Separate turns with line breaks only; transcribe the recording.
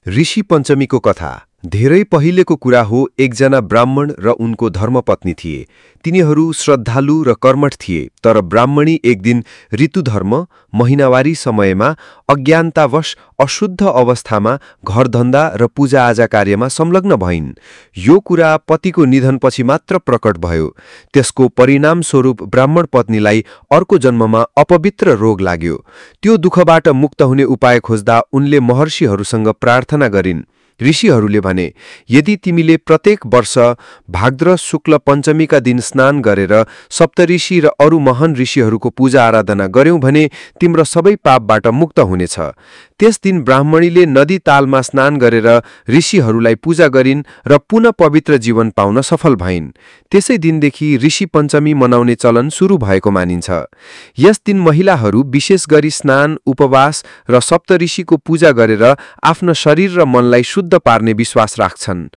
ऋषि पञ्चमीको कथा धेरै पहिलेको कुरा हो। एकजना ब्राह्मण र उनको धर्मपत्नी थिए। तिनीहरू श्रद्धालु र कर्मठ थिए। तर ब्राह्मणी एक दिन ऋतुधर्म महिनावारी समयमा अज्ञानतावश अशुद्ध अवस्थामा घरधन्दा र पूजाआजा कार्यमा संलग्न भइन्। यो कुरा पतिको निधनपछि मात्र प्रकट भयो। त्यसको परिणामस्वरूप ब्राह्मण पत्नीलाई अर्को जन्ममा अपवित्र रोग लाग्यो। त्यो दुःखबाट मुक्त हुने उपाय खोज्दा उनले महर्षिहरूसँग प्रार्थना गरिन्। ऋषिहरूले भने, यदि तिमीले प्रत्येक वर्ष भाद्र शुक्ल पञ्चमीका दिन स्नान गरेर सप्तऋषि र अरू महान ऋषिहरूको पूजा आराधना गर्यौं भने तिम्रो सबै पापबाट मुक्त हुनेछ। त्यस दिन ब्राह्मणीले नदी तालमा स्नान गरेर ऋषिहरूलाई पूजा गरिन् र पुनः पवित्र जीवन पाउन सफल भइन्। त्यसै दिनदेखि ऋषि पञ्चमी मनाउने चलन सुरु भएको मानिन्छ। यस दिन महिलाहरू विशेष गरी स्नान, उपवास र सप्तऋषिको पूजा गरेर आफ्नो शरीर र मनलाई शुद्ध पार्ने विश्वास राख्छन्।